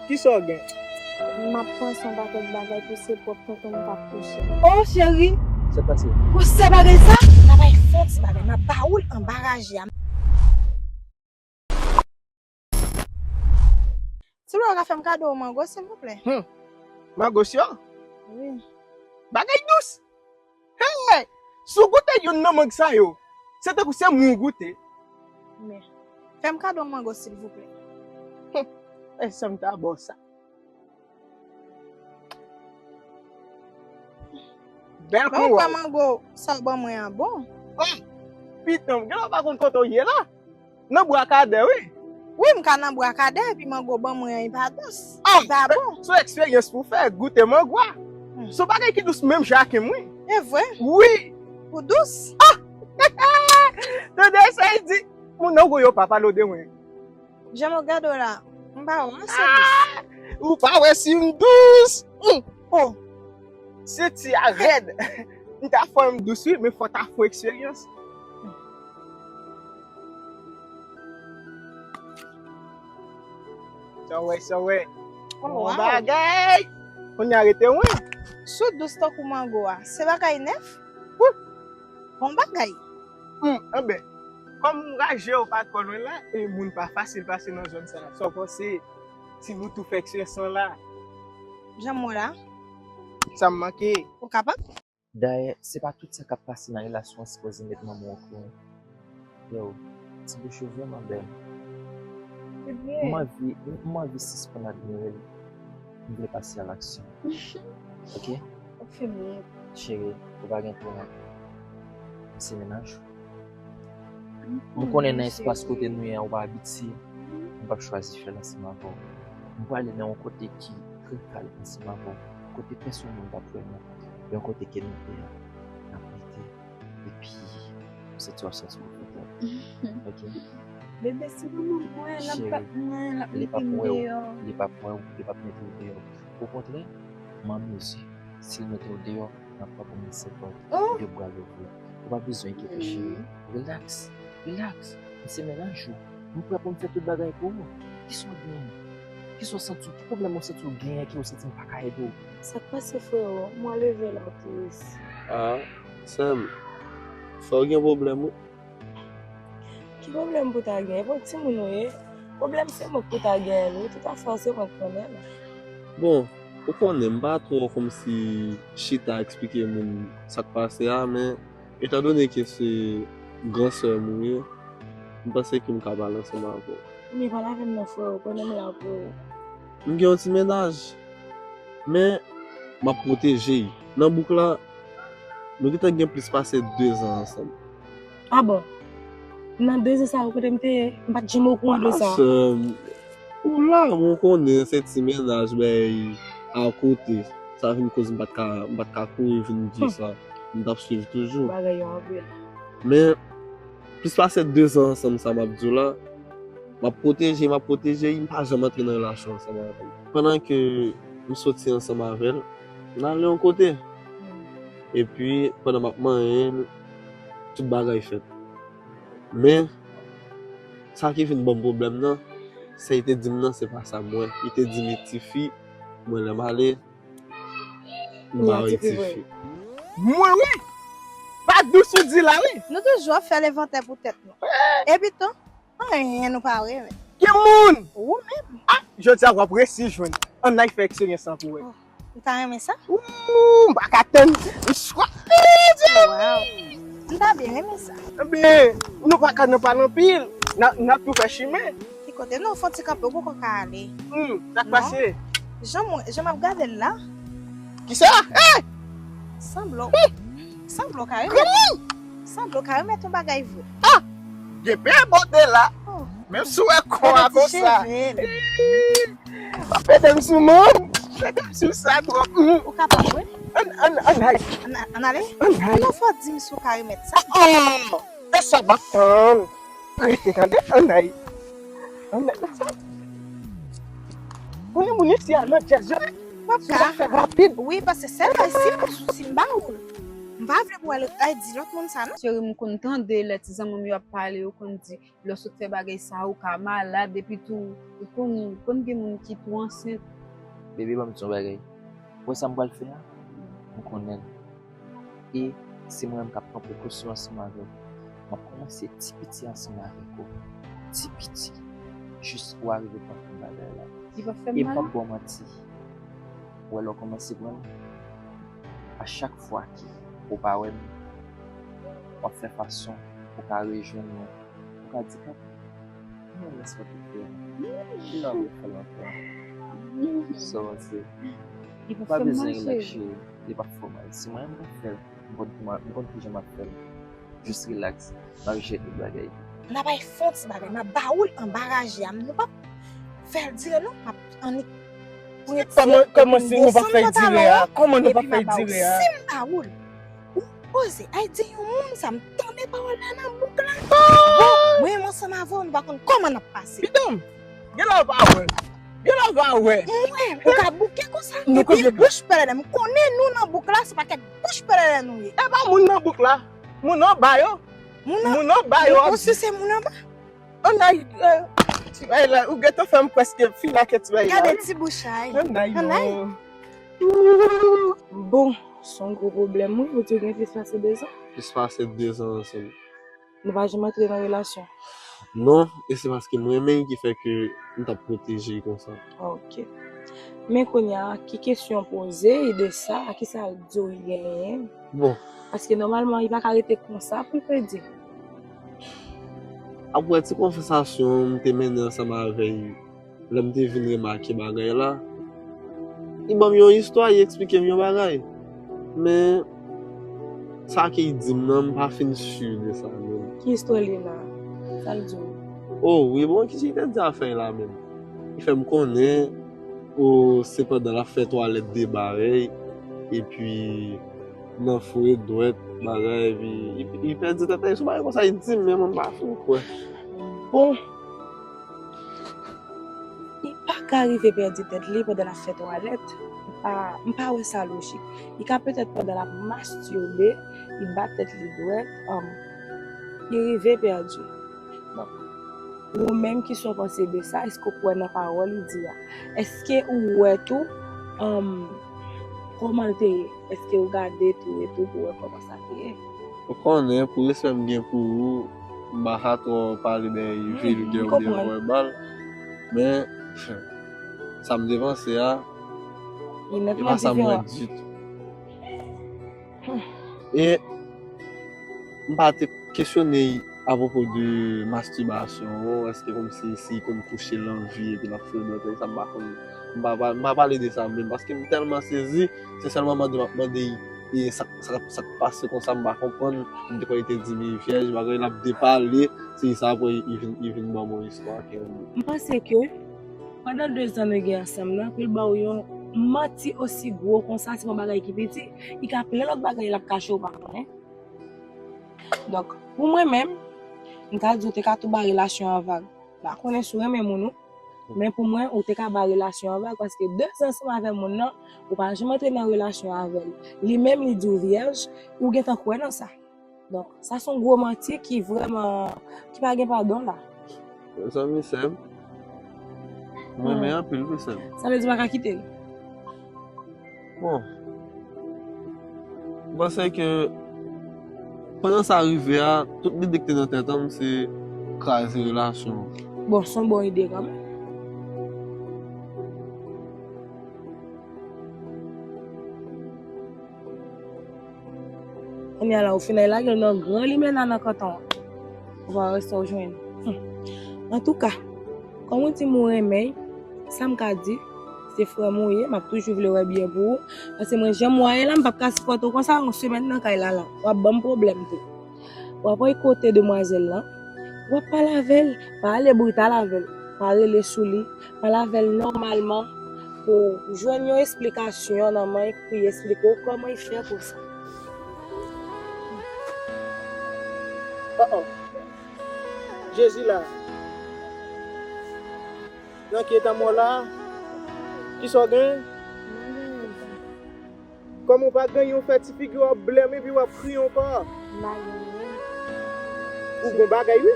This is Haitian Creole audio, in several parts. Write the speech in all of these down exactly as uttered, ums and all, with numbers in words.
Kisa w gen? M ap panse yon pakèt bagay pou se pwòp tonton m t ap touche. Oh cheri, Sa k pase? gwosè bagay sa? N a bay fon ti bagay, m ap ba ou l anba raje a. Silvouplè, ou ka fè m kado yon mango, silvouplè? Mango syo? Wi. Bagay dous! Hey! Si w goute youn nan mang sa yo, se tankou se mwen w goute. Men, fè m kado yon mango, silvouplè. E sa m ta ba w sa. Bèl Bon, ou kon kwè w. Mango sa w ban mwen an bon? Pitan, gen lè w pa konn kote w ye la. Nan bwa kadè, wi. Wi, m ka nan bwa kadè, epi mango ban mwen an, li pa dous. Ah, Li pa bon. Se yon eksperyans pou fè, goute mango a. Hmm. Se yon bagay ki dous menm jan ak m, wi. E vre? Wi. Ou dous? Tande sa, e di, moun nan gwo yo pa pale w de mwen. Jan m ap gade w la, m pa wè se dous. Ou pa wè si m dous? Oh, Senti a rèd. M ta fè m dous, wi, men fò ta fè eksperyans. Sa wè, sa wè. Bon wow. Bagay. Kounye a rete mwen. Si w dous tankou mango a, se bagay nèf? Bon bagay. Hmm, anben, kòm raje yo pa twò lwen la, e moun pa fasil pase nan zòn sa a. Sa w panse si nou tou fè eksperyans lan la? Jan m wè la, Sa m manke. ou kapab? Dayè, se pa tout sa k ap pase nan relasyon an sipoze met manman w okouran. Yo, ti bouch ou vrèman bèl. M anvi, m anvi sispann admire l. M vle pase a laksyon. Ok? Ou fè byen. Cheri, ou pa gen pwoblèm. M se mennaj ou. M konnen nan espas kote nou ye a, ou pa abitye. M p ap chwazi fè l ansanm avè w. M prale nan yon kote ki trè kalm ansanm avè w. Kote pèsonn moun p ap wè nou. Yon kote ke nou de a, n ap rete. Epi, m santi w ap santi w konfòtab. Ok? Bebe, se manman mwen, l ap bat mwen, l ap Li p ap mete m wè w. deyò. Li p ap wè w. Li p ap mete w deyò. Okontrè, m anmezi. Si l mete w deyò, n ap pran pwemye sèt pòt. Oh! Yo pral ouvri. Ou pa bezwen enkyete, cheri. Relax. Relax. M se mennaj ou. M prè pou m fè tout bagay pou ou. Kisa w genyen? Kisa w santi? Ki pwoblèm ou santi w genyen ke w santi m pa ka ede w? Sa k pase, freo? Mwen leve la tris. Ah, sè m, fè w gen pwoblèm, wi. Ki pwoblèm pou ta gen? E pa yon timoun ou ye? Pwoblèm se mwen k pou ta genyen l, wi. Tout afè w se mwen k konnen l. Bon, ou konnen m pa twò kòmsi chita eksplike moun sa k pase a, men etandone ke se gran sè m ou ye, m panse ke m ka pale ansanm avè w. Men pale avè m non, freo, konnen m la pou ou. M gen yon ti mennaj, men m ap pwoteje l. Nan bouk la, nou gentan gen plis pase de zan ansanm. Ah bon? Nan de zan sa yo kote m te ye, m pa t janm okouran de sa. Sè m, ou la, mwen konnen se ti mennaj bay akote. Sa vin koz m pa t ka, m pa t ka kouri vin di w sa. M t ap swiv toujou. Bagay yo anpil. Men, plis pase de zan ansanm sa m ap di w la, m ap pwoteje, m ap pwoteje, m pa janm antre nan relasyon ansanm avè l. Pandan ke m soti ansanm avè l, n ale yon kote. Epi, pandan m ap manyen l, tout bagay fèt. Men, sa ki vin ban m pwoblèm nan, sa li te di m nan, se pa sa m wè. Li te di m li tifi, mwen lè m ale, m pa wè li tifi. Mwen wi! Pa dous ou di la wi! Nou toujou ap fè levantè pou tèt nou. Epi tou, anyen nou pa renmen. Ki moun! Ou menm. Ah, jodi a w ap resi jwenn. Ann al fè eksperyans lan pou wè. Ou ta renmen sa? Ooh, m pa ka tann. M swafe, Dye! Wow. M ta byen renmen sa. Ebyen, nou pa ka nan pale anpil. N a, n a tou fè chimen. Ki kote? Non, fon ti kanpe, ou poko ka ale. Hmm, sa k pase? Jan mwen, jan m ap gade l la. Kisa? Hey! Sanble w. Sanble w ka remèt. Sanble w ka remèt yon bagay vre. Gen pen bòde la. Oh. Menm si w wè kò a Gade ti konsa. Cheve l. Pa pede m sou moun. Pede m sou sa twòp. Hmm. Ou kapab, wi. Ann, ann, ann al. Ann, ann ale? Ann al. Non, fò di m si w ka remèt sa. Oh! E sa m ap tann. Rete tande, ann al. Ann al. Konnen moun isi a nan djaz yo. W ap Se sa ka. Fè rapid. Wi, paske sèl la isi pou sousi m ba ou l. M pa vle pou w al, al di lòt moun sa, non. Cheri, m konn tande lè ti zanmi m yo ap pale, yo konn di, lè w sot fè bagay sa, ou ka malad, epi tou, ou konn, konn gen moun ki tou ansent. Bebe, ban m di yon bagay. Ou wè sa m pral fè a? M konnen l. E se mwen menm k ap pran prekosyon ansanm avè w. M ap kòmanse ti piti ansanm avèk ou. Ti piti. Jis pou w arive konprann bagay la. Li p ap fè m mal. E m p ap ba w manti. Ou wè, lè w kòmanse pran l, a chak fwa ke ou pa wè m, w ap fè fason pou w ka rejwenn mwen. Ou ka di, "Papa, mwen lès pa te fè l. Nan, mwen fè l ankò." Sa w panse? Li p ap fè m mal, cheri. Ou pa bezwen rilaks, cheri. Li p ap fè w mal. Si mwen menm m ap fè l, m konn kouman, m konn kijan m ap fè l. Jis rilaks. M ap jere tout bagay. N a bay fon ti bagay. M ap ba ou l anba raje a. Nou p ap fè l dire non. M ap annik pran ti. Kòman, kòman si nou p ap fè l dire a? Kòman nou p ap fè l dire a? Si m ba ou l, ou poze. Ay di yon moun sa, m tande pawòl la nan bouk la. Bon, mwen menm ansanm avè w, nou pa konn kòman n ap pase. Pidan m, gen lè w pa wè. Gen lè w pa wè. Mwen, ou ka bouke konsa. Epi bouch pèlèlè. M konnen nou nan bouk la, se pa kèk bouch pèlèlè nou ye. E pa moun nan bouk la. Moun anba yo. Moun anba yo. Ou si se moun anba? Ann ay, ti bagay la, ou gentan fè m prèske fin ak ti bagay la. Gade ti bouch ay. Ann ay non. Bon, se yon gwo pwoblèm wi, ou di w gen plis pase dezan. Plis pase dezan ansanm. Nou pa janm antre nan relasyon? Non, e se paske m renmen l ki fè ke m t ap pwoteje l konsa. Ok. Men kounye a, ki kesyon poze e de sa, kisa l di w li genyen? Bon. Paske nòmalman, li pa ka rete konsa pou l pèdi. Apre ti konvèsasyon m te mennen ansanm avè l, lè m te vin remake bagay la, li ban m yon istwa, li eksplike m yon bagay. Men, sa ke li di m nan, m pa fin si de sa menm. Ki istwa li la? Sa l di w? O, wi, bon, kisa li te di afè l la menm? Li fè m konnen, o, se pandan l ap fè twalèt de bagay, epi nan foure dwèt, bagay, epi li, li pèdi tèt li sou bagay konsa, li di m, men mwen m pa fin kwè. Bon, li pa ka rive pèdi tèt li pandan l ap fè twalèt. M pa, m pa wè sa lojik. Li ka petèt pandan l ap mastube, li bat tèt li dwèt, um, li rive pèdi. Donk, ou menm, kisa w panse de sa? Èske w kwè nan pawòl li di a? Èske ou wè tou, um, kòman l te ye? Èske ou gade tou e tou pou wè kòman sa te ye? Ou konnen, pou respè m gen pou ou, m pa ka twò pale dèyè vèbal oubyen vèbal. Men, sa m te panse a, e pa sa m wè ditou. E m pa te kesyone l apwopo de mastibasyon, èske kòmsi si l konn kouche l anvi epi l ap foure dwèt li, sa m pa konn, m pa, pa, m pa pale de sa menm, paske m tèlman sezi, se sèl manman de m ap mande l, e sa, sa, sa k pase konsa, m pa konprann, m te kwè li te di m li vyèj, bagay l ap depale, se sa apre li vin, li vin ban m yon istwa ke. M panse ke pandan de zan nou gen ansanm nan, pou l ba w yon manti osi gwo konsa, se yon bagay ki piti, li ka plen lòt bagay l ap kache ou pa konnen. Donk, pou mwen menm, m ka di w te ka tou ba relasyon an vag. M pa konnen si w renmen moun ou, men pou mwen, ou te ka ba relasyon an vag, paske de zan ansanm avè moun nan, ou pa janm antre nan relasyon avè l. Li menm, li di w vyèj, ou gentan kwè nan sa. Donk, sa se yon gwo manti ki vrèman, ki pa gen padon la. Mezanmi, sè m. Mwen renmen anpil wi, sè m. Sa vle di w pa ka kite l? Bon. M panse ke pandan sa rive a, tout lide ki te nan tèt an m se kraze relasyon an. Bon, se yon bon ide kanmenm. Kounye a la, ou fin al lage l nan gran limena nan kanton an. Ou pa wè sa w jwenn. Hum. Antouka, kòm ou di m ou renmen l, sa m ka di, se frè m ou ye, m ap toujou vle wè byen pou ou. Paske mwen, jan m wè w la, m p ap ka sipòte w konsa, yon semèn nan kay la la. W ap ban m pwoblèm tou. W ap al kote demwazèl lan, w ap pale avè l, pa ale brital avè l, pa rele sou li, pale avè l nòmalman pou w jwenn yon esplikasyon nan men l pou l esplike w kòman l fè konsa. Oh, oh. Jezi la. Nan ki eta mò la? Kisa w gen? Kòman w pa gen yon fè ti figi w ap blèm epi w ap kriye ankò? M pa gen anyen. Ou gon bagay wi.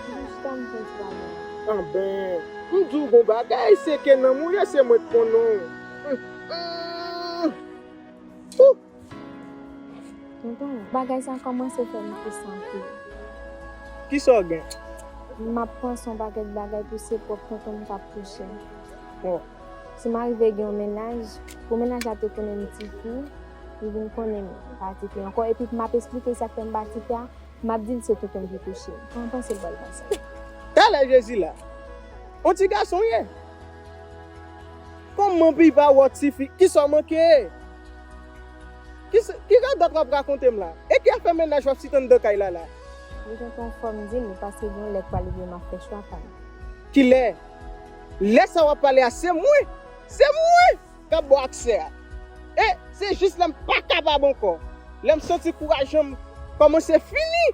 M chita m fè ti bagay. Anben, m di w gon bagay, se ke nanm ou ye, se mwen k konnen w. Hum, hum. Ouh! Tonton, bagay sa kòmanse fè m plis anpil. Kisa w gen? M ap panse yon pakèt bagay pou se pwòp tonton m k ap touche. Bon. Si m arive gen yon mennaj, pou mennaj la te konnen m tifi, li vin konnen m pa tifi ankò, epi m ap esplike sa k fè m pa tifi a, m ap di l se tonton m ki touche m. Kòman w panse l pral panse? Talè Jezi la, yon ti gason w ye. Kòman pou l pa wè w tifi? Kisa w manke? Ki s- ki radòt w ap rakonte m la? E ki afè mennaj w ap site anndan kay la la? Wi tonton, fò m di l, paske gen yon lè k pral rive m ap fè chwa pa m. Kilè? Lè sa w ap pale a, se mwen! Se mwen k ap ba w aksè a. E se jis lè m pa kapab ankò, lè m santi kouraj m kòmanse fini,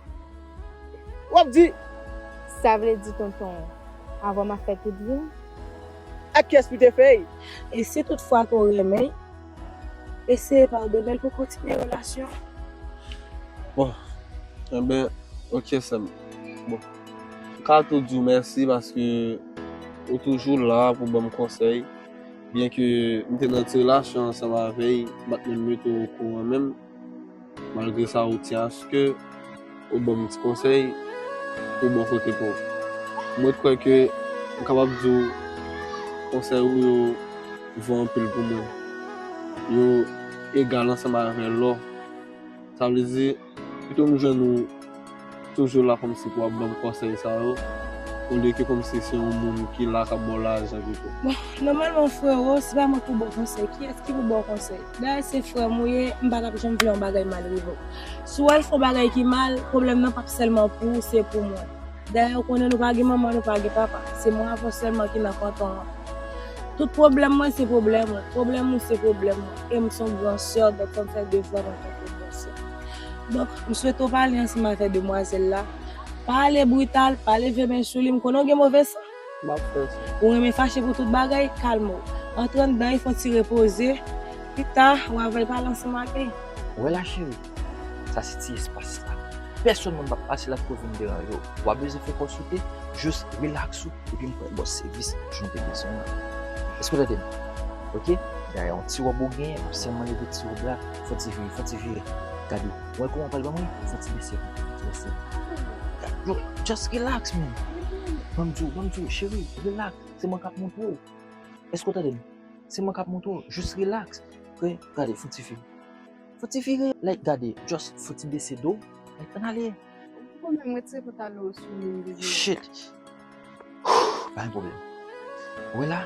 w ap di. Sa vle di tonton, avan m ap fè tout vi m? Ak kiyès pou te fè l? E si tout fwa ke w renmen l, eseye padone l pou kontinye relasyon an. Bon, enben, ok, sè m. Bon, m ka tou di w mèsi paske ou toujou la pou ban m konsèy. Byen ke m te nan ti relasyon ansanm avè l, m pa t menm mete w okouran menm. Malgre sa, ou tyen aske ou ban m ti konsèy pou bò kote pa w. Mwen kwè ke m kapab di w konsèy ou yo vo anpil pou mwen. Yo egal ansanm avè lò. Sa vle di, pito m jwenn ou toujou la kòmsi pou w ap ban m konsèy sa yo, olye ke kòmsi se yon moun ki la k ap ba w lajan pito. Bon, nòmalman, frewo, se pa mwen pou ba w konsèy. Kiyès ki pou ba w konsèy? Dayè, se frè m ou ye, m pa t ap janm vle yon bagay mal rive w. Si w al fè yon bagay ki mal, pwoblèm nan p ap sèlman pou ou, se pou mwen. Dayè, ou konnen nou pa gen manman, nou pa gen papa. Se mwen avè w sèlman ki nan kanton an. Tout pwoblèm mwen, se pwoblèm ou. Pwoblèm ou, se pwoblèm mwen. E m se yon gran sè, donk fò m fè devwa m antanke gran sè. Donk, m swete w pale ansanm avè demwazèl la. Pa ale brital, pa leve men sou li. M konnen w gen move san. M ap fè sa. Ou renmen fache pou tout bagay, kalme w. Antre anndan e fè yon ti repoze. Pita, w avè l pale ansanm ak li. Wè la, cheri, sa se ti espas la. Pèsonn moun p ap pase la pou vin deranje w. W ap bezwen fè kò w sote, jis rilaks ou, epi m pral ba w sèvis jan w te bezwen an. Èske w tande m? Ok? Dayè, yon ti wòb ou genyen, w ap sèlman leve ti wòb la, fè w ti vire, fè w ti vire. Gade, w wè kòman w pral ban mwen? Fè w ti bese, fè w ti bese. Yo, just relax, man. Ban m di w, ban m di w, cheri, relax. Se mwen k ap montre w. Èske w tande m? Se mwen k ap montre w. Jis relax. Pre, gade, fè w ti vire. Fè w ti vire. Like, gade, just fè w ti bese do w. Like, ann ale. Ou menm retire pantalon an sou men m deja. Shit. Pa gen pwoblèm. Ou wè la?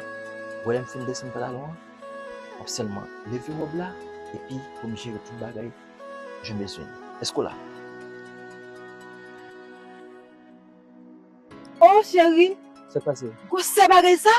Ou wè lè m fin desann pantalon an? W ap sèlman leve wòb la, epi pou m jere tout bagay jan m bezwen. Èske w la? Oh, cheri! Sa k pase? Gwosè bagay sa?